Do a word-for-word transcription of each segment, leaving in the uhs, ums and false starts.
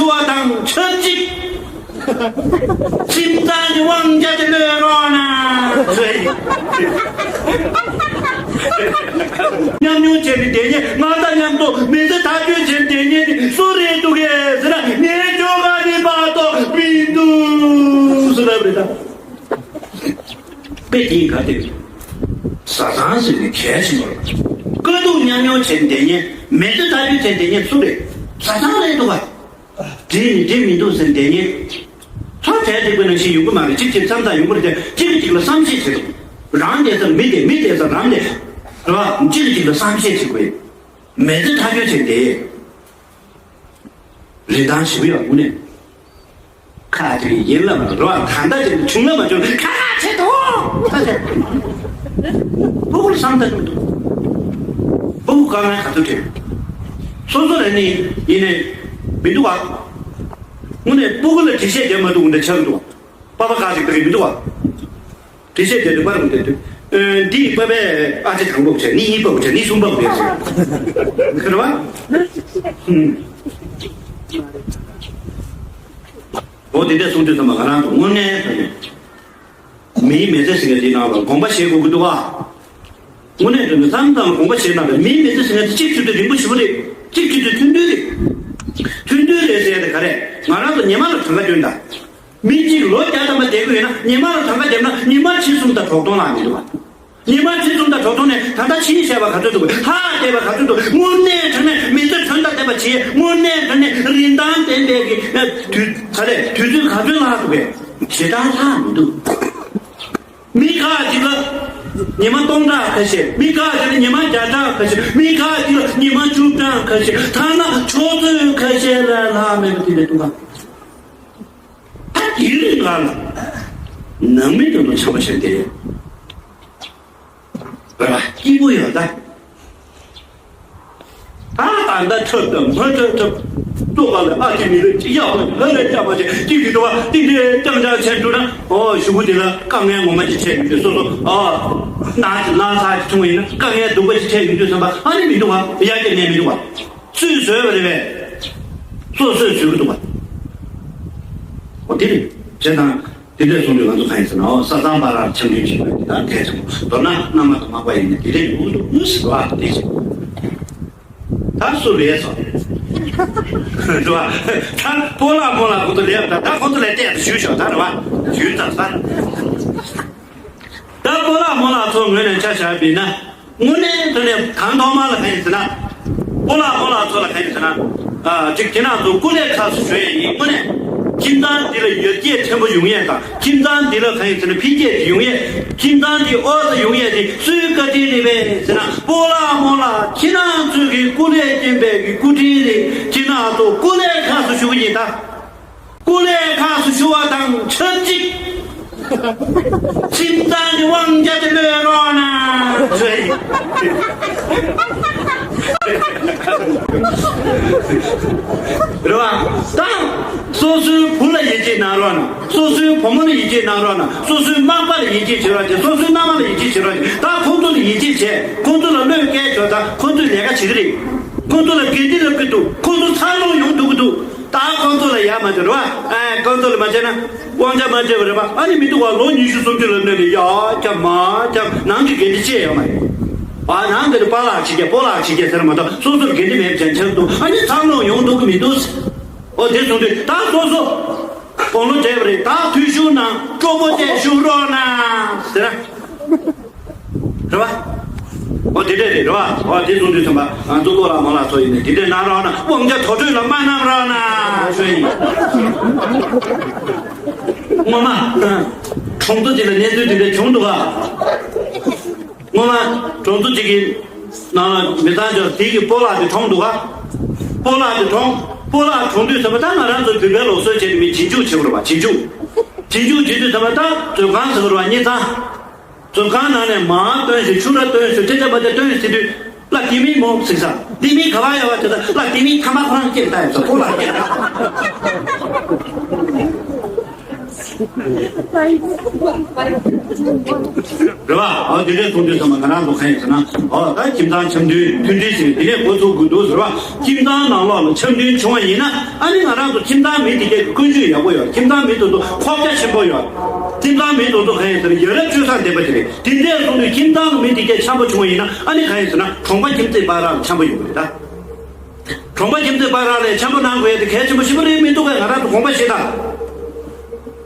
བ་དང་ཆབས་ཅིག་ཁྱིམ་ཚང་གི་དབང་ཆ་དེ་གནོད་རོགས་གནང་། ཉམས་མྱོང་བྱས་ནས་བསྡད་མཁན། ང་དང་མཉམ་དུ་མི་ཚེ་ཐག་གཅོད་བྱས་བསྡད་མཁན་དེ་སུ་རེད་འདུག་གས་ཟེར་ན། ངས་ཁྱོ་ག་ནི་མ་གཏོགས་མི་འདུག་ཟེར་ལབ་རེད་ད། དཔེ་དེ་ག་དེ་བཟའ་ཚང་ཟེར་ནས་གལ་ཆེན་པོ་རེད། དཀའ་སྡུག་མཉམ་མྱོང་བྱས་བསྡད་མཁན། མི་ཚེ་ཐག་གཅོད་བྱས་བསྡད་མཁན་སུ་རེད། བཟའ་ཚང་རེད་འདུག་ག་འགྲིག་ནི་འགྲིག་མི་འདུག་ཟེར་བསྡད་མཁན། ཚོ་གྲས་དེ་དཔེ་ནང་བཞིན་ཡོང་གི་མ་རེད། གཅིག་གཅིག་མཚམས་མཚམས་ཡོང་གི་རེད་དེ། གཅིག་གིས་གཅིག་ལ་བསམ་ཤེས་བྱེད་དགོས། རང་བསྡད་ས་མི་བསྡད། མི་བསྡད་ས་རང་བསྡད། རེད་བ། གཅིག་གིས་གཅིག་ལ་བསམ་ཤེས་བྱེད་དགོས། མི་ཚེ་ཐག་གཅོད་བྱས་བསྡད། རིན་ཐང་ཞེ་པོ་ཡོད་དངོས་གནས། ཁ་ཅིག་ཡིན་ལབ་རོགས། ད་ལྟ་ཅིག་བྱུང་ལབ་མ་བྱུང་ཁ་ཁ་བྱེད་དོ། ཁ་བྱེད། ཕྲུ་གུར་བསམ་ད་མི་འདུག་ཕྲུ་གུ་དཀའ་ངལ་ག་ཚོད་འཕྲད། སོ་སོ་ལ་ནི་ཡིན་ནས་མི་འདུག་བ། དངོས་གནས་ཕྲུ་གུ་ལ་འགྲེལ་བཤད་རྒྱབ་མ་ཐུབ་འདི་ཆགས་འདུག་པ་པ་ཁ་ཅིག་ད་གི་མི་འདུག་བ། འགྲེལ་བཤད་རྒྱབ་དུས་པར་འདི་དུས། འདིའི་པ་པའི་ཨ་ཅེ་དང་པོ་བྱས། ནི་གཉིས་པ་བྱས། ནི་གསུམ་པ་བྱས། ཁེར་བ། འོ་དེ་འདྲ་གསུང་དུས་ཙམ་པ་ང་རང་ཚོ་དངོས་གནས་ད་མིའི་མི་ཚེ་ཟེར་མཁན་དེའི་ནང་ལ་དགོངས་པ་བཞེས་དགོས་ཀྱི་འདུག་ག་དངོས་གནས་དྲང་གནས་མཚམས་མཚམས་དགོངས་པ་བཞེས་ན་མིའི་མི་ཚེ་ཟེར་མཁན་དེ་གཅིག་གྱུར་དུ་རིང་པོ་ཞེ་པོ་རེད། གཅིག་གྱུར་དུ་ཐུང་ཐུང་རེད། ཐུང་ཐུང་རེད་ཟེར་ཡ་དེ་ག་རེད། ང་རང་ཚོ་ཉི་མ་ལ་གྲངས་ཀ་སྐྱོན་དང་། མི་གཅིག་ལོ་བརྒྱ་ཐམ་པ་བསྡད་ཀྱི་ཡོད་ན། ཉི་མ་ལ་གྲངས་ཀ་བརྒྱབ་ན་ཉི་མ་ཁྲི་གསུམ་དང་དྲུག་སྟོང་ལྷག་མི་འདུག་བ། ཉི་མ་ཁྲི་གསུམ་དང་དྲུག་སྟོང་ནས་ད་ལྟ་ཕྱིན་བཤད་པ་ག་ཚོད་འདུག་ལྷག་བསྡད་པ་ག་ཚོད་འདུག་དངོས་གནས་དྲང་གནས་མི་ཚེ་དོན་དང་ལྡན་པ་བྱེད། དངོས་གནས་དྲང་གནས་རིན་ཐང་ལྡན་པའི་གི་དུས་ཚོད་ལ་དུས་ཚོད་ག་ཚོད་ལྷག་འདུག་གས། ཞེ་དྲག་ལྷག་མི་འདུག་མི་ཁག་ཅིག་ལ་ཉི་མ་སྟོང་ཕྲག་ཁ་ཤས། མི་ཁག་ཅིག་ལ་ཉི་མ་བརྒྱ་ཕྲག་ཁ་ཤས། མི་ཁག་ཅིག་ལ་ཉི་མ་བཅུ་ཕྲག་ཁ་ཤས། ཐ་ན་ཆུ་ཚོད་ཁ་ཤས་ལས་ལྷག་མེད་པ་དེ་འདྲ་འདུག་ག་ད་དེ་རིང་ང་ལ་ནང་མི་དང་དུ་འཆམ་པ་བྱས་ཏེ། རེད་པ། སྐྱིད་པོ་ཡོད་ད། ད་ད་ད་འཁྲབ་དང་མ་འཁྲབ་འཁྲབ། ལྟོ་ག་ལ་ཨ་ཅེ་མི་ལ་ཅི་ཡག་པོ་ལ་ལ་ཡག་པོ་ཅིག་གཅིག་གི་འགྲོ་བ་ཏིག་ཏིག་རྐྱང་རྐྱང་བྱས་འགྲོ་ན། ཨོ་གཞུག་གུ་དེ་ལ་དཀའ་ངལ་ངོ་མ་ཅིག་འཕྲད་ཡོང་དུས། སོ་སོ་ཨ་ན་ན་ཚ་ཅིག་བྱུང་བ་ཡིན་ན་དཀའ་ངལ་སྡུག་པ་ཅིག་འཕྲད་ཡོང་དུས་ཙམ་པ་ཨ་ནི་མི་འདུག་བ། ཡར་རྒྱས་གནས་མི་འདུག་བ། སུས་བཟོས་པ་རེད་པས། སོ་སོས་བཟོས་ཀྱི་འདུག་བ། འོ་དེ་རེད། བྱས་ཙང་དེ་འདྲས་སོང་དུས་ང་ཚོ་གང་ཡིན་ཟེར་ན། འོ་ས་གཙང་བར་ཆང་འདོན་བྱེད་པ་དེ་ད་གལ་ཆེན་པོ། མདོར་ན་མནའ་མ་དང་མ་པ་ཡིན་ན་དེ་འདྲས་ཡོང་གི་འདུག་ཟེར་བ་དེ་བྱེད། ད་སུ་ལས་སོ། རེད་བ། ད་སྤོ་ལགས་རྨོ་ལགས་ཁོང་ཚོ་ལས་ད་ད་ཁོང་ཚོ་ལས་བལྟས་ཞུས་ཤོག་ད་རེད་བ། ཞུས་ད་ད། ད་སྤོ་ལགས་རྨོ་ལགས་ཚོ་ངོས་ནས་ཆ་བཞག་པ་ཡིན་ན། དངོས་གནས་དྲང་གནས་གང་ཐོག་མ་ལ་གང་ཡིན་ཟེར་ན། སྤོ་ལགས་རྨོ་ལགས་ཚོ་ལ་གང་ཡིན་ཟེར་ན། ཨ་ཅིག་ཁྱེད་རང་ཚོ་སྐུ་ལས་ཁག་སུ་ཞུ་ཡས་ཡིན། དངོས་གནས་ཁྱིམ་ཚང་འདི་ལ་ཡར་རྒྱས་ཆེན་པོ་ཡོང་ཡས་དང་། ཁྱིམ་ཚང་འདི་ལ་གང་ཡིན་ཟེར་ན་འཕེལ་རྒྱས་ཡོང་ཡས། ཁྱིམ་ཚང་འདི་ཨོ་ཙམ་ཡོང་ཡས་དེ་སུའི་བཀའ་དྲིན་རེད་པས་ཟེར་ན། སྤོ་ལགས་རྨོ་ལགས་ཁྱེད་རང་ཚོའི་གི་སྐུ་ལས་རྐྱེན་པས་གི་སྐུ་དྲིན་རེད། ཁྱེད་རང་ཚོ་སྐུ་ལས་ཁག་སུ་ཞུ་གི་ཡིན་ད། སྐུ་ལས་ཁག་སུ་ཞུ་བ་དང་ཆབས་ཅིག་ཁྱིམ་ཚང་གི་དབང་ཆ་དེ་གནོད་རོགས་གནང་། རེད་བ། ད་སོ་སོའི་བུ་ལ་ཡིད་ཆེས་གནང་རོགས་གནང་། སོ་སོའི་བུ་མོ་ལ་ཡིད་ཆེས་གནང་རོགས་གནང་། སོ་སོའི་མག་པ་ལ་ཡིད་ཆེས་བྱེད་རོགས་བྱེད། སོ་སོའི་མནའ་མ་ལ་ཡིད་ཆེས་བྱེད་རོགས་བྱེད། ད་ཁོང་ཚོ་ལ་ཡིད་ཆེས་བྱས། ཁོང་ཚོ་ལ་གནོད་སྐྱེལ་བྱས་ད་ཁོང་ཚོས་ལས་ཀ་བྱེད་ཀྱི་རེད། ཁོང་ཚོ་ལ་འགན་འཁྲི་ལབ་ཀྱི་འདུག་ཁོང་ཚོ་འཚར་ལོངས་ཡོང་ཐུབ་ཀྱི་འདུག་ད་ཁོང་ཚོ་ལ་ཡ་མ་བྱེད་རེད་བ། ཨ་ཁོང་ཚོ་ལ་མ་བྱེད་ན་དབང་ཆ་མ་སྤྲད་པ་རེད་བ། ཨ་ནི་མི་འདུག་བ། ལོ་ཉི་ཤུ་སུམ་ཅུ་ལ་སྣོན་ནས་ཡ་ཁྱབ་མ་ཁྱབ་ནང་གི་འགན་འཁྲི་བཅད་ཡོད་མ་རེད། ཨ་ནང་གི་པཱ་ལགས་བྱེད་ཀྱི་སྤོ་ལགས་བྱེད་ཀྱི་ཟེར་མ་གཏོགས་སོ་སོར་འགན་འཁྲི་མེད་པ་བྱས་ཆགས་འདུག་ཨ་ནི་འཚར་ལོངས་ཡོང་ཐུབ་ཀྱི་མི་འདུག་ཨོ་དེ་སོང་དུས་ད་སོ་སོ་དགུང་ལོ་བགྲེས་པ་རེད། ད་འཐུས་ཤོར་ན་སྤྲོ་པོ་བྱས་བཞུགས་རོགས་གནང་ཟེར། རེད་བ། ཨོ་དེ་འདྲས་རེད། རེད་བ། ཨོ་དེ་གསུང་དུས་ཙམ་པ་ང་ཚོ་སྤོ་ལགས་རྨོ་ལགས་ཚོ་ཡིན་ནས་དེ་འདྲས་གནང་རོགས་གནང་། དབང་ཆ་དོགས་གཅོད་ལ་མ་གནང་རོགས་གནང་ཞུ་ཡིན། སྔོན་མ་གྲོང་ཚོ་ཅིག་ལ་གནས་ཚུལ་དེ་འདྲས་བྱུང་འདུག་ག་སྔོན་མ་གྲོང་ཚོ་ཅིག་གི་ནང་ལ་མི་ཚང་ཅོག་དེ་གི་སྤོ་ལགས་དེ་གྲོངས་འདུག་ག་སྤོ་ལགས་དེ་གྲོངས། སྤོ་ལགས་གྲོངས་དུས་ཙམ་པ་ད་ང་རང་ཚོ་བོད་པའི་ལུགས་སྲོལ་བྱས་ནས་མི་རྗེས་འཇུག་བྱེད་དགོས་རེད་བ། རྗེས་འཇུག་རྗེས་འཇུག་བྱེད་དུས་ཙམ་པ་ད་མཛོད་ཁང་ཟེར་དགོས་རེད་བ། དངུལ་ཁང་། མཛོད་ཁང་ནང་ནས་མར་བཏོན་ཞིག་ཕྱུར་ར་བཏོན་ཞིག་ཁྲི་ཆ་མ་ཆ་བཏོན་ཞིག་ཟེར་དུས། བླ་དེ་མིན་མོ་ཟིག་ས། དེ་མིན་ག་བ་ཡོད་བ་དེ་ད་བླ་དེ་མིན་ཐ་མ་ཁོ་རང་སྐྱེས་ལྟ་ཡོད་ས་ཕོ་ལ་སྐྱེས། རེད་བ། ཨ་དེ་འདྲའི་གསུང་དུས་ཙམ་པ་ང་རང་ཚོ་གང་ཡིན་ཟེར་ན། ཨ་ད་ཁྱིམ་ཚང་འཆམ་མཐུན་མཐུན་སྒྲིལ་ཟེར་དེ་ནས་འགོ་ཚུགས་དགོས་འདུག་ཟེར་བ། ཁྱིམ་ཚང་ནང་ལོགས་ལ་འཆམ་མཐུན་བྱུང་བ་ཡིན་ན། ཨ་ནི་ང་རང་ཚོ་ཁྱིམ་ཚང་མི་དེ་གའི་ཀུན་སྤྱོད་ཡག་པོ་ཡོད། ཁྱིམ་ཚང་མི་དེ་ཚོ་ཁོག་རྒྱ་ཆེན་པོ་ཡོད། ཁྱིམ་ཚང་མི་དེ་ཚོ་གང་ཡིན་ཟེར་ན་ཡ་རབས་སྤྱོད་བཟང་ལྡན་པ་དེ་རེད། དེ་འདྲས་སོང་དུས་ཁྱིམ་ཚང་མི་དེ་གའི་འཆམ་པོ་བྱུང་བ་ཡིན་ན། ཨ་ནི་གང་ཡིན་ཟེར་ན་གྲོང་པ་ཁྱིམ་མཚེས་བར་ལ་འཆམ་པོ་ཡོང་གི་རེད་ད། གྲོང་པ་ཁྱིམ་མཚེས་བར་ལ་འཆམ་པོ་གནང་དགོས་ཡ་དེ་གལ་ཆེན་པོ་ཞེ་པོ་རེད་མི་འདུག་གས། ང་རང་ཚོ་དགོངས་པ་བཞེས་དང་།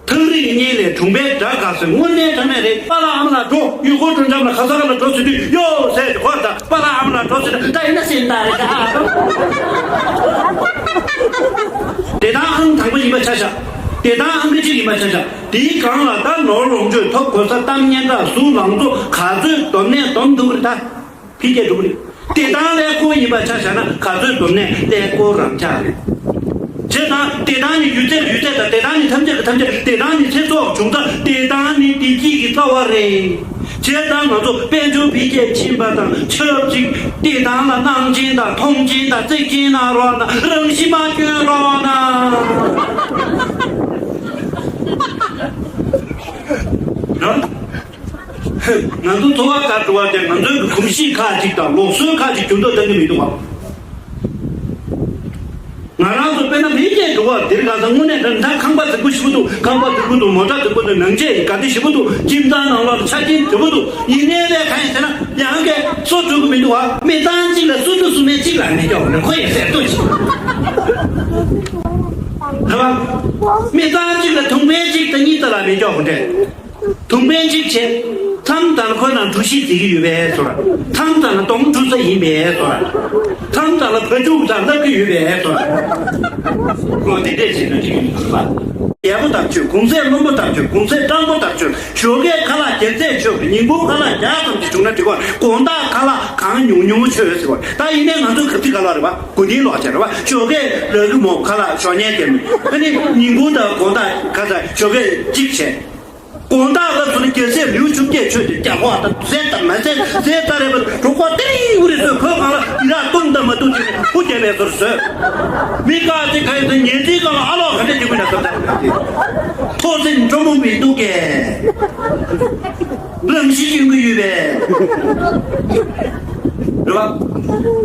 ཐག་རིང་གཉིས་ལས་གྲོང་པའི་དགྲ་དགའ་ཟེར་དངོས་གནས་དྲང་གནས་རེད། པཱ་ལགས་ཨ་མ་ལགས་འགྲོ། ཡུལ་སྐོར་སྤྲོ་འཆམ་ལ་ག་ས་ག་ལ་འགྲོ་ཟེར་དུས་ཡོ་ཟེར་གོ་ད། པཱ་ལགས་ཨ་མ་ལགས་འགྲོ་ཟེར་ད་ཡིན་ན་སེམས་ད་རེད་ད། དེ་དང་ཨང་དང་པོ་ཡིན་པ་ཆ་བཞག་དེ་དང་ཨང་གཅིག་ཡིན་པ་ཆ་བཞག་དེའི་སྒང་ལ་ད་ནོར་ལོངས་སྤྱོད་ཐོབ་གོ་ས་གཏམ་སྙན་གྲགས་གཟུགས་ལང་ཚོ་ག་ཚོད་སྡོམ་ནས་སྡོམ་ཐུབ་ཀྱི་རེད་ད། འཕེལ་རྒྱས་འགྲོ་གི་རེད། དེ་དང་ཀླད་ཀོར་ཡིན་པ་ཆ་བཞག་ན་ག་ཚོད་སྡོམ་ནས་ཀླད་ཀོར་རང་འཇགས་རེད། བྱས་ཙང་དེ་དང་ནི་ཡུལ་ཚད་ཀྱི་ཡུལ་ཚད་དང་། དེ་དང་ནི་ཐམས་ཅད་ཀྱི་ཐམས་ཅད། དེ་དང་ནི་ཚེ་སྲོག་བྱུང་ས། དེ་དང་ནི་བདེ་སྐྱིད་ཀྱི་རྩ་བ་རེད། བྱས་ཙང་ང་ཚོ་དཔལ་འབྱོར་འཕེལ་རྒྱས་ཕྱིན་པ་དང་ཆབས་ཅིག་དེ་དང་ལ་སྣང་ཆེན་དང་མཐོང་ཆེན་དང་བརྩེ་ཆེན་གནང་རོགས་གནང་། རང་ཤི་མ་སྐྱོན་རོགས་གནང་། ང་ཚོ་འཚོ་བ་དགའ་འགྲོ་བ་དེ་ང་ཚོའི་གོམས་གཤིས་ཁག་ཅིག་དང་ལུགས་སྲོལ་ཁག་ཅིག་འགྱུར་ལྡོག་གཏོང་གི་མི་འདུག་ག་ང་རང་ཚོ་དཔེར་ན་འཕེལ་རྒྱས་འགྲོ་བ་འདིར་གང་ཟག་དངོས་གནས་དྲང་གནས་ཁང་པ་རྫིག་པོ་ཞེ་པོ་འདུག་ཁང་པ་རྫིག་པོ་འདུག་མོ་ཊ་རྫིག་པོ་འདུག་ནང་ཆས་དགའ་བདེ་ཞེ་པོ་འདུག་ཁྱིམ་ཚང་ནང་ལོགས་ལ་ཆ་རྐྱེན་བདེ་པོ་འདུག་ཡིན་ནའི་ལས་གང་ཡིན་ཟེར་ན། ཡང་གས་སོ་འགྲོ་གི་མི་འདུག་བ། མི་ཚང་གཅིག་ལ་སོ་འགྲོ་སོ་མེད་གཅིག་ལ་མི་འཇོག་ནས་ཁོ་ཡི་ཟེར་འདུག་ཅིག་ཧ་བ། མི་ཚང་གཅིག་ལ་དུང་ཕན་གཅིག་དང་གཉིས་ཙམ་ལ་མི་འཇོག་གོ་འདྲ། དུང་ཕན་གཅིག་བྱས། མཚམས་དང་ཁོ་རང་གྲུ་བཞི་རྫིག་གི་ཡོད་པའི་ཟོར། མཚམས་དང་ལ་དོང་གྲུ་ས་ཡིན་པའི་ཟོར། མཚམས་དང་ལ་བ་ཕྱུགས་དང་ལབ་ཀྱི་ཡོད་པའི་ཟོར། ཁོ་དེ་འདྲས་བྱས་ན་འགྲིག་གི་མི་འདུག་པ། རྒྱལ་པོ་དང་ཆོས། གུང་སེང་བློན་པོ་དང་ཆོས། གུང་སེང་སྤྲང་པོ་དང་ཆོས། ཞོགས་ཀས་ཁ་ལག་རྒྱལ་མཚན་མཆོད། ཉིན་གུང་ཁ་ལག་བརྒྱ་ཙམ་ཞིག་བྱུང་ན་འགྲིག་གོ། དགོང་དག་ཁ་ལག་གང་ཉུང་ཉུང་མཆོད་ཟེར་བ། ད་ཡིན་ནའི་ང་ཚོའི་གབ་ཚིག་ཁ་ལག་རེད་བ། དགུ་ཐིག་ལོག་བྱས་རེད་བ། ཞོགས་ཀས་ལ་གི་མོ་ཁ་ལག་ཞོགས་ཉལ་བསྡད་མི། ཨ་ནི་ཉིན་གུང་དང་དགོང་དག་ཁ་ཚ་ཞོགས་ཀས་གཅིག་བྱས། དགོང་དག་ལ་སོང་ན་རྒྱལ་སྲས་ལེའུ་བཅོ་བརྒྱད་མཆོད་དེ་རྒྱ་ཁོག་དང་ཟས་དང་མ་ཟས་ཟས་ད་རེད་པ། གྲོད་ཁོག་ཏི་རིང་བུ་རེ་ཟོས། ཁོས་གང་ལ་ཡི་རག་བཏུང་དང་མ་བཏུང་ཅིག་ནས་ཁུ་རྒྱལ་བའི་ཟོར་ཟོས། མི་དཀར་དེ་ག་ཡིན་ཟེར་ཉལ་ཚིག་སྒང་ལ་ཨ་ལོག་ག་འདྲ་བྱེད་དགོས་ན་ཟོར་ད། ཐོག་སེ་འགྲོ་མོ་མི་འདུག་གས། རང་ཤི་ཡོང་གི་ཡོད་པས། རེད་བ།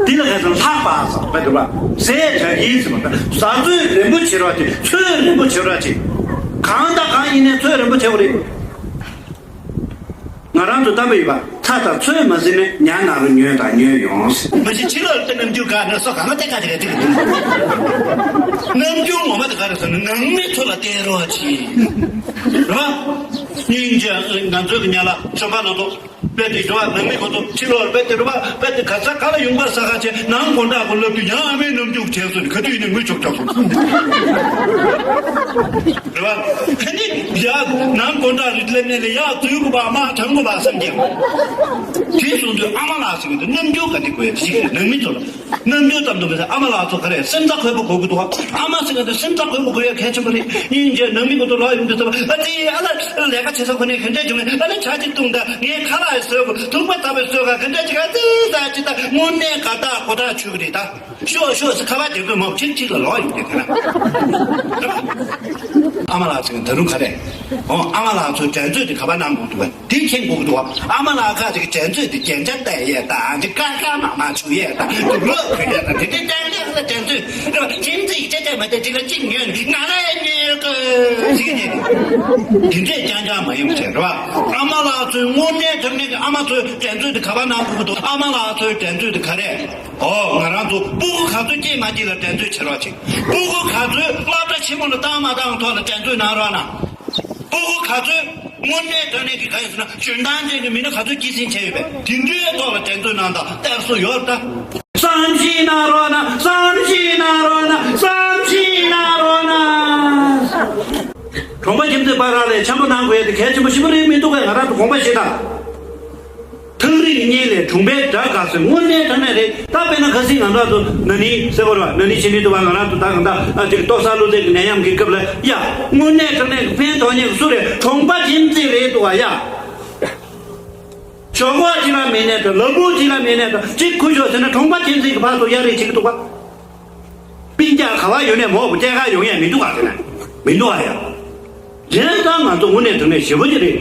འདི་ལ་ག་ཚོད་ལྷག་པ་ཟེར་བ་རེད་བ། ཟས་དྲག་ཡིན་ཟེར་བ། བཟའ་ཚོད་རན་པོ་བྱེད་རོགས་བྱེད། ཚོད་རན་པོ་བྱེད་རོགས་བྱེད། གང་དང་གང་ཡིན་ནའི་ཚོད་རན་པོ་བྱེད་དགོས་རེད། ང་རང་ཚོ་བསམ་པ་ཡོད་པ། ཚྭ་དང་ཚོད་མ་ཟིན་ནས་ཉ་ནང་རུ་ཉོས་དང་ཉོས་ཡོང་། མ་གཞི་ཕྱི་ལོགས་ལ་ནམ་རྒྱུན་ག་ནས་སོ་གང་ལ་བལྟས་ག་དེ་ག་དེ་ག་དེ། ནམ་རྒྱུན་ངོ་མ་དེ་ག་རེ་ཟེར་ན་ནང་མི་ཚོ་ལ་བལྟས་རོགས་གྱིས། རེད་བ། སྙིང་རྗེ། ང་ཚོའི་གི་ཉ་ལ་ཞོན་པ་ནང་དུ་དཔེ་དེ་ཞོ་བ་ནང་མི་ཁོ་ཚོ་ཕྱི་ལོགས་ལ་དཔེ་དེ་རེད་བ། དཔེ་དེ་ག་ས་ག་ལ་ཡོང་པར་ས་ག་བྱས་ནང་སྒོ་འདྲ་གོ་ལབ་དུས་ཡང་ཨ་མའི་ནམ་རྒྱུན་བྱས་སོང་ནས་ག་དུས་ཡིན་ནའི་ངུ་ཆོག་ཆོག་སོང་། རེད་བ། ཨ་ནི་ཡ་ནང་སྒོ་འདྲ་རེད་ལབ་ནས་ལ་ཡ་འཛུལ་དགོས་པ་མ་དྲང་དགོས་པ་བསམ་གྱི། དེ་སོང་དུས་ཨ་མ་ལགས་ཟེར་གི་འདུག་ནམ་རྒྱུན་ག་དེ་དགོས་ཡ་ཞིག་རེད། ནང་མི་ཚོ་ལ་ནམ་རྒྱུན་ཙམ་དུ་མི་ཟེར། ཨ་མ་ལགས་ཚོ་ག་རེ་སེམས་རྩ་འཁོལ་པོ་དགོས་ཀྱི་འདུག་ཨ་མ་ཟེར་གི་འདུག་སེམས་རྩ་འཁོལ་པོ་དགོས་ཡ་གལ་ཆེན་པོ་རེད། སྙིང་རྗེ། ནང་མི་ཀུན་ཏུ་ལོག་ཡོང་དུས་ཙམ་ཨ་ཙི་ཨ་ལ་ལས་ཀ་བྱེད་ས་ཁོ་ནས་ག་འདྲ་བྱུང་ཨ་ལ་ཇ་གཅིག་བཏུང་དང་ངས་ཁ་ལག་བཟོས་གོ། དུག་པ་བཏབ་པའི་བཟོས་ག་ག་འདྲ་བྱེད་ག་ཨ་ཙི་ཟ་ཅི་ད་དངོས་གནས་དགའ་ཐག་མགོ་ཐག་ཆོད་གི་རེད་ད། ཤོག་ཤོག་ཟེར་ཁ་པར་འདེབས་དགོས་མ་གཅིག་གཅིག་ལ་ལོག་ཡོང་དེ་ག་ན། ཨ་མ་ལགས་ཚོས་ད་རུང་ག་རེ། ཨོ་ཨ་མ་ལགས་ཚོའི་འགྲན་རྩོད་དེ་ག་པར་གནང་དགོས་འདུག་བ། དེ་མཁྱེན་དགོས་ཀྱི་འདུག་བ། ཨ་མ་ལགས་ཁ་ཅིག་འགྲན་རྩོད་དེ་རྒྱན་ཆ་བཏགས་ཡས་དང་དེ་ཀ་ཀ་མ་མ་བྱུག་ཡས་དང་དུག་ལོག་གོན་ཡས་དང་དེ་འདྲའི་རྐྱང་རྐྱང་ལ་འགྲན་རྩོད་རེད་བ། ཁྱིམ་མཚེས་ཀྱི་ཅ་ཅ་མ་དེ་དེ་ལ་གཅིག་ཉོས་ནས་ང་ལ་ཉོས་དགོས་ཟེར་གྱི་དེ་འདྲས་རྐྱང་རྐྱང་མ་ཡིན་པ་བྱས་རེད་བ། ཨ་མ་ལགས་ཚོའི་དངོས་གནས་དྲང་གནས་ཀྱི་ཨ་མ་ཚོའི་འགྲན་རྩོད་དེ་ག་པར་གནང་དགོས་ཀྱི་འདུག་ཨ་མ་ལགས་ཚོའི་འགྲན་རྩོད་དེ་ག་རེ། ཨོ་ང་རང་ཚོ་སྤུ་གུ་ག་ཚོད་སྐྱེས་མ་སྐྱེས་ལ་འགྲན་རྩོད་བྱེད་རོགས་བྱེད། སྤུ་གུ་ག་ཚོད་སློབ་གྲྭ་ཆེན་མོ་ལ་བཏང་མ་བཏང་ཐོག་ལ་འགྲན་རྩོད་གནང་རོགས་གནང་། སྤུ་གུ་ག་ཚོད་དངོས་གནས་དྲང་གནས་ཀྱི་ག་ཡིན་ཟེར་ན་འཇོན་ཐང་ཅན་གྱི་མི་སྣ་ག་ཚོད་སྐྱེད་སྲིང་བྱས་ཡོད་པས་དེ་འདྲའི་ཐོག་ལ་འགྲན་རྩོད་གནང་དང་སྟེར་སྲོལ་ཡོད་ད། བསམ་ཤེས་གནང་རོགས་གནང་། བསམ་ཤེས་གནང་རོགས་གནང་། བསམ་ཤེས་གནང་རོགས་གནང་། གྲོང་པ་ཁྱིམ་མཚེས་བར་ལ་ལས་འཆམ་པོ་གནང་དགོས་ཡ་དེ་གལ་ཆེན་པོ་ཞེ་པོ་རེད་མི་འདུག་གས། ང་རང་ཚོ་དགོངས་པ་བཞེས་དང་། ཐག་རིང་གཉིས་ལས་གྲོང་པའི་དགྲ་དགའ་ཟེར་དངོས་གནས་དྲང་གནས་རེད། ད་དཔེར་ན་ཁ་སང་ང་རང་ཚོ་ན་ནིང་ཟེར་བ་རེད་བ། ན་ནིང་ཕྱི་ནས་དུ་བ་ང་རང་ཚོ་ད་གང་ལྟར་ཨ་ཅིག་ཏོག་གསར་གློ་ཚད་ཀྱི་ནད་ཡམས་ཀྱི་སྐབས་ལ་ཡ་དངོས་གནས་དྲང་གནས་ཀྱི་ཕན་ཐོགས་མཁན་གྱི་སུ་རེད། གྲོང་པ་ཁྱིམ་མཚེས་རེད་འདུག་བ་ཡ། ཞོགས་ཁོག་ཅིག་ལ་མེད་ནས་དང་ལ་ཕུག་ཅིག་ལ་མེད་ནས་དང་ཅིག་ཁུ་ཞོག་ཟེར་ན་གྲོང་པ་ཁྱིམ་མཚེས་ཀྱི་ཕར་ཚུར་གཡར་རེས་བྱེད་ཀྱི་འདུག་བ། སྤུན་ཀྱག་ག་བ་ཡོད་ནས་མོ་བུ་སྐྱེལ་ག་ཡོང་ཡ་མི་འདུག་ག་ཟེར་ན་མི་འདུག་ག་ཡ། དེ་ལྟར་ང་ཚོ་དངོས་གནས་དྲང་གནས་ཞེ་པོ་ཅིག་རེད།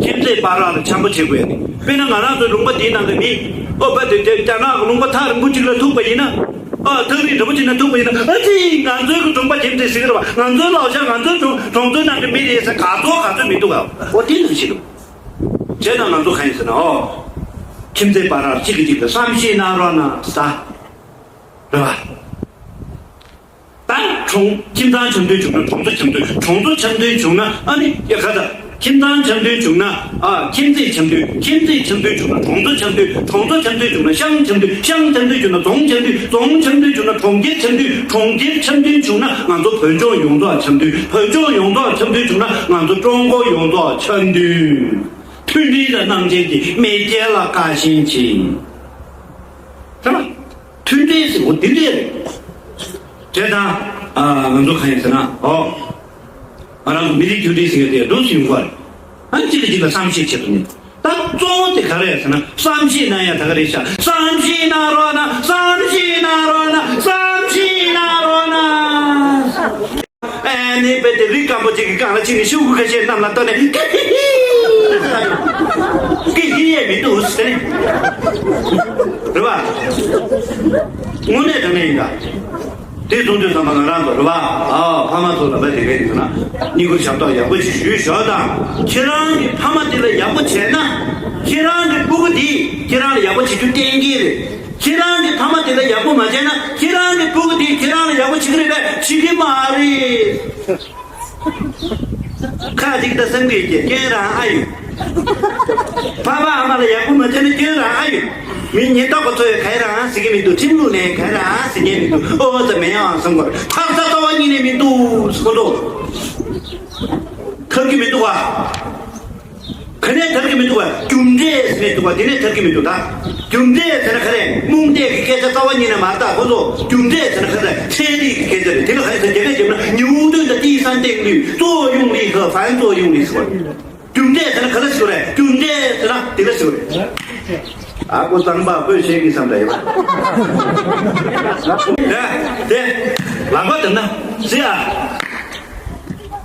ཁྱིམ་མཚེས་བར་ལ་འཆམ་པོ་བྱེད་དགོས་རེད། དཔེར་ན་ང་རང་ཚོའི་ལུང་པ་འདིའི་ནང་གི་མི། ཨོ་པ་དེ་དེ་རྒྱ་ནག་གི་ལུང་པ་ཐག་རིང་པོ་ཅིག་ལ་ཐུག་པ་ཡིན་ན། ཨ་ཐག་རིང་རིང་པོ་ཅིག་ན་ཐུག་པ་ཡིན་ན། ཨ་ཙི། ང་ཚོའི་གི་གྲོང་པ་ཁྱིམ་མཚེས་ཟེར་གི་རེད་བ། ང་ཚོའི་ལའོ་ཤ། ང་ཚོའི་གྲོང་གྲོང་ཚོའི་ནང་གི་མི་རེད་ཟེར་ག་ཚོད་ག་ཚོད་མི་འདུག་ག་ཨོ་དེ་འདུག་ཞིག་འདུག་བྱས་ན་ང་ཚོ་གང་ཡིན་ཟེར་ན། ཨོ། ཁྱིམ་མཚེས་བར་གཅིག་གིས་གཅིག་ལ་བསམ་ཤེས་གནང་རོགས་གནང་ཟེར། རེད་བ། ད་གྲོང་ཁྱིམ་ཚང་འཆམ་མཐུན་བྱུང་ན་གྲོང་ཚོ་འཆམ་མཐུན། གྲོང་ཚོ་འཆམ་མཐུན་བྱུང་ན་ཨ་ནི་ཡ་ག་ད། ཁྱིམ་ཚང་འཆམ་མཐུན་བྱུང་ན་ཨ་ཁྱིམ་མཚེས་འཆམ་མཐུན། ཁྱིམ་མཚེས་འཆམ་མཐུན་བྱུང་ན་གྲོང་ཚོ་འཆམ་མཐུན། གྲོང་ཚོ་འཆམ་མཐུན་བྱུང་ན་ཤང་འཆམ་མཐུན། ཤང་འཆམ་མཐུན་བྱུང་ན་རྫོང་འཆམ་མཐུན། རྫོང་འཆམ་མཐུན་བྱུང་ན་གྲོང་ཁྱེར་འཆམ་མཐུན། གྲོང་ཁྱེར་འཆམ་མཐུན་བྱུང་ན་ང་ཚོ་བོད་ལྗོངས་ཡོངས་རྫོགས་འཆམ་མཐུན། བོད་ལྗོངས་ཡོངས་རྫོགས་འཆམ་མཐུན་བྱུང་ན་ང་ཚོ་ཀྲུང་གོ་ཡོངས་རྫོགས་འཆམ་མཐུན། མཐུན་སྒྲིལ་དང་རྣམ་མཁྱེན་གྱིས་མེས་རྒྱལ་ལ་དགའ་ཞེན་བྱེད། ཐ་མ། མཐུན་སྒྲིལ་ཟེར་བ་འདི་འདྲས་རེད། དེ་དང་། ཨ་ང་ཚོ་གང་ཡིན་ཟེར་ན། ཨོ། ང་རང་ཚོ་མི་རིགས་མཐུན་སྒྲིལ་ཟེར་བ་དེ་འདུག་སེ་ཡོང་གི་རེད། ཨ་གཅིག་གིས་གཅིག་ལ་བསམ་ཤེས་བྱེད་དགོས་ནི། ད་གཙོ་བོ་དེ་ག་རེ་རེད་ཟེར་ན། བསམ་ཤེས་གནང་ཡ་ད་ག་རེད་ཤག་བསམ་ཤེས་གནང་རོགས་གནང་། བསམ་ཤེས་གནང་རོགས་གནང་། བསམ་ཤེས་གནང་རོགས་གནང་། ཨ་ནི་དཔེ་དེ་རི་སྐམ་པོ་ཅིག་གི་སྒང་ལ་ཕྱིན་ནས་ཤོག་གུ་ཁ་ཤས་གནམ་ལ་བཏོན་ནས་ཀི་ཧི་ཧི་ཀི་ཧི་ཡས་མི་འདུག་ཟེར་ནས། རེད་བ། དངོས་གནས་དྲང་གནས་ཡིན་ད། དེ་གསུང་དུས་ཙམ་པ་ང་རང་ཚོ་རེད་བ། ཨ་ཕ་མ་ཚོ་ལ་བ་དེ་གས་ཡིན་ན། སྙིང་ཁུར་ཞབས་ཏོག་ཡག་པོ་ཞིག་ཞུས་ཞོག་དང་། ཁྱེད་རང་གི་ཕ་མ་དེ་ལ་ཡག་པོ་བྱས་ན། ཁྱེད་རང་གི་སྤུ་གུ་དེས་ཁྱེད་རང་ལ་ཡག་པོ་བྱེད་རྒྱུ་གཏན་འཁེལ་རེད། ཁྱེད་རང་གི་ཕ་མ་དེ་ལ་ཡག་པོ་མ་བྱས་ན་ཁྱེད་རང་གི་སྤུ་གུ་དེས་ཁྱེད་རང་ལ་ཡག་པོ་བྱེད་ཀྱི་རེད་པས། བྱེད་ཀྱི་མ་རེད། ཁ་ཅིག་ད་སེམས་ཀྱི་སྐྱོན་རང་ཨ་ཡོད། ཕ་མ་ཨ་མ་ལ་ཡག་པོ་མ་བྱས་ན་སྐྱོན་རང་ཨ་ཡོད། མི་ཉེན་རྟོག་པ་ཚོས་ག་རེ་རང་ཟེར་གྱི་མི་འདུག་ཁྲིམས་ལུགས་ནས་ག་རེ་རང་ཟེར་གྱི་མི་འདུག་ཨོ་ཙམ་མེད་ཡང་བསམ་གོ། ཁ་ས་རྩ་བ་ཉིད་ནས་མི་འདུག་ཁོ་ཚོ། ཁག་གི་མི་འདུག་བ། ག་ནས་ཐར་གྱི་མི་འདུག་བ། རྒྱུ་འབྲས་ཟེར་ནས་འདུག་བ། དེ་ནས་ཐར་གྱི་མི་འདུག་ད། རྒྱུ་འབྲས་ཟེར་ན་ག་རེ། རྨོངས་དད་ཀྱི་སྐད་ཆ་རྩ་བ་ཉིད་ནས་མ་རེད་ད། ཁོ་ཚོ་རྒྱུ་འབྲས་ཟེར་ན་ག་རེ། ཚན་རིག་གི་སྐད་ཆ་རེད། དེ་ལ་ག་རེ་ཟེར། རྒྱ་སྐད་བརྗོད་ན་ནིའུ་ཏུན་དང་ཏི་སན་ཏེང་ལུས་作用力和反作用力ཟེར་བ། རྒྱུ་འབྲས་ཟེར་ན་ག་རེ་ཟེར་རེད། རྒྱུ་འབྲས་ཟེར་ན་དེ་ལ་ཟེར་རེད། ཨ་ཁུ་གཙང་པ་ཁོས་བཤད་ཀྱི་བསམ་པ་ཡོད་པ། དེ་དེ་ལག་པ་དེ་ན་ཟེར་ཨ།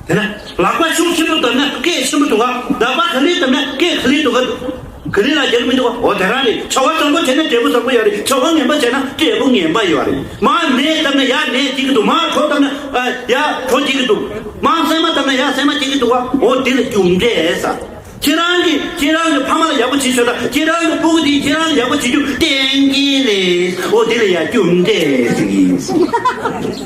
དེ་ན་ལག་པ་ཤུགས་ཆེན་པོ་བཏབ་ན་སྐད་ཆེན་པོ་འདུག་ག་ལག་པ་ག་ལེར་བཏབ་ན་སྐད་ག་ལེར་འདུག་ག་ག་ལེར་ལ་རྒྱག་མི་འདུག་ག་འོ་དེ་རང་རེད། བྱ་བ་བཟང་པོ་བྱས་ན་འབྲས་བུ་བཟང་པོ་ཡོད་རེད། བྱ་བ་ངན་པ་བྱས་ན་འབྲས་བུ་ངན་པ་ཡོད་རེད། མར་ནས་བཏབ་ན་ཡར་ནས་སྐྱེ་གི་འདུག་མར་གྲོ་བཏབ་ན་ཨ་ཡར་གྲོ་སྐྱེ་གི་འདུག་མར་སྲན་མ་བཏབ་ན་ཡར་སྲན་མ་སྐྱེ་གི་འདུག་ག་འོ་དེ་ལ་རྒྱུ་འབྲས་ཟེར། ཁྱེད་རང་གིས་ཁྱེད་རང་གི་ཕ་མ་ལ་ཡག་པོ་བྱེད་ཤོག་དང་། ཁྱེད་རང་གི་སྤུ་གུ་དེས་ཁྱེད་རང་ལ་ཡག་པོ་བྱེད་རྒྱུ་གཏན་འཁེལ་རེད། འོ་དེ་ལ་ཡ་རྒྱུ་འབྲས་ཟེར་གྱི་ཡིན།